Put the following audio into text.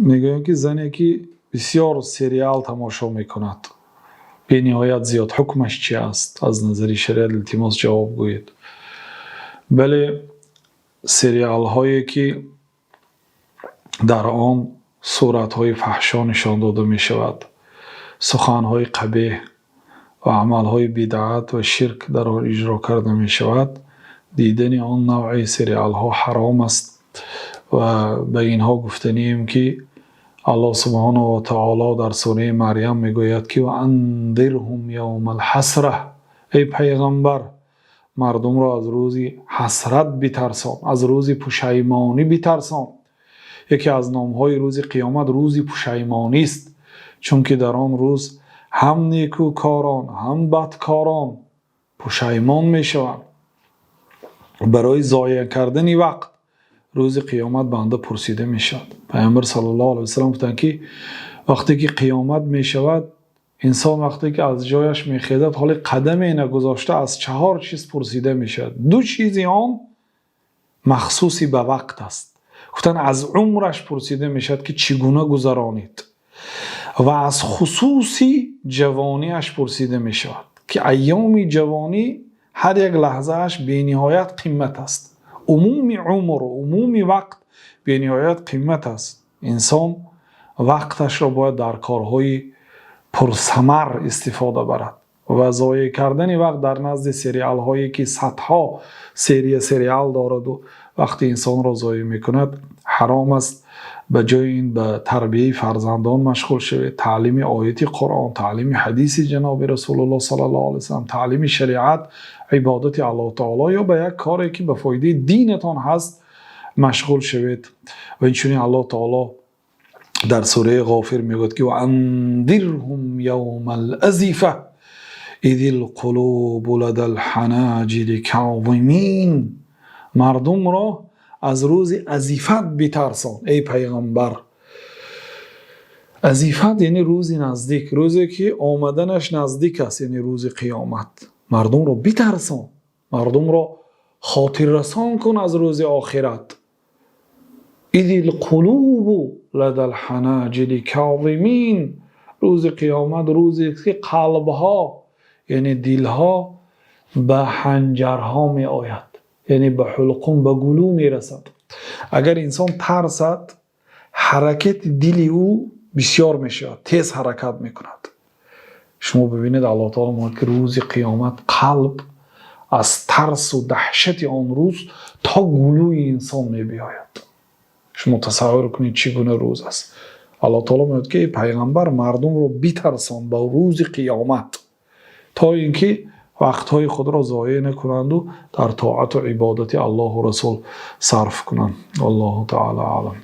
Мегӯянд, ки зане, ки бисёр сериал тамошо мекунад, бениҳоят зиёд, ҳукмаш чи аст аз назари шариат? Илтимос, ҷавоб гӯед. Бале, сериалҳое, ки дар он суратҳои фаҳшо нишон дода мешавад, суханҳои қабеҳ ва амалҳои бидъат ва ширк дар он иҷро карда мешавад, дидани он навъи сериалҳо ҳаром аст. Ва ба инҳо гуфтанием, ки Аллоҳ субҳонаҳу ва таоло дар сураи Марьям мегӯяд, ки وأنذرهم يوم الحسرة. Эй пайғамбар, мардумро аз рӯзи ҳасрат битарсон, аз рӯзи пушаймонӣ битарсон. Яке аз номҳои рӯзи қиёмат рӯзи пушаймонист, чунки дар он рӯз ҳам некӯкорон, ҳам бадкорон пушаймон мешаванд. Барои зоеъ кардани вақт рӯзи қиёмат банда пурсида мешавад. Пайғамбар саллаллоҳу алайҳи васаллам гуфтанд, ки вақте ки қиёмат мешавад, инсон вақте ки аз ҷояш мехезад, ҳоле қадаме нагузошта, аз чаҳор чиз пурсида мешавад. Ду чизи он махсуси ба вақт аст. Гуфтанд, аз умраш пурсида мешавад, ки чӣ гуна гузаронид, ва аз хусуси ҷавониаш пурсида мешавад, ки айёми ҷавонӣ ҳар як лаҳзааш бениҳоят қимат аст. Умуми умр, умуми вақт бениҳоят қимат аст. Инсон вақташро бояд дар корҳои пурсамар истифода барад ва зоеъ кардани вақт дар назди сериалҳое, ки садҳо серия сериал дораду вақти инсонро зоеъ мекунад, ҳаром аст. Ба ҷои ин ба тарбияи фарзандон машғул шавед, таълими ояти Қуръон, таълими ҳадиси ҷаноби Расулуллоҳ саллаллоҳу алайҳи васаллам, таълими шариат, ибодати Аллоҳу таоло ё ба як коре, ки ба фоидаи динатон ҳаст, машғул шавед. Ва инчунин Аллоҳ таоло дар сураи Ғофир мегӯяд, ки وأنذرهم يوم الآزفة إذ القلوب لدى الحناجر كاظمين. Мардумро аз рӯзи азифат битарсон, эй пайғамбар. Азифат яъне рӯзи наздик, рӯзе ки омаданаш наздик аст, яъне рӯзи қиёмат. Мардумро битарсон, мардумро хотиррасон кун аз рӯзи охират. إذ القلوب لدى الحناجر كاظمين. Рӯзи қиёмат рӯзест, ки қалбҳо, яъне дилҳо, ба ҳанҷарҳо меояд, яъне ба ҳулқум, ба гулӯ мерасад. Агар инсон тарсад, ҳаракати дили ӯ бисёр мешавад, тез ҳаракат мекунад. Шумо бибинед, Аллоҳ таоло мегӯяд, ки рӯзи қиёмат қалб аз тарсу даҳшати он рӯз то гулӯи инсон мебиёяд. Шумо тасаввур кунед, чӣ гуна рӯз аст. Аллоҳ таоло мегӯяд, ки эй пайғамбар, мардумро битарсон ба рӯзи қиёмат, то ин ки вақтҳои худро зоеъ накунанду дар тоату ибодати Аллоҳу расул сарф кунанд. Аллоҳу таала аълам.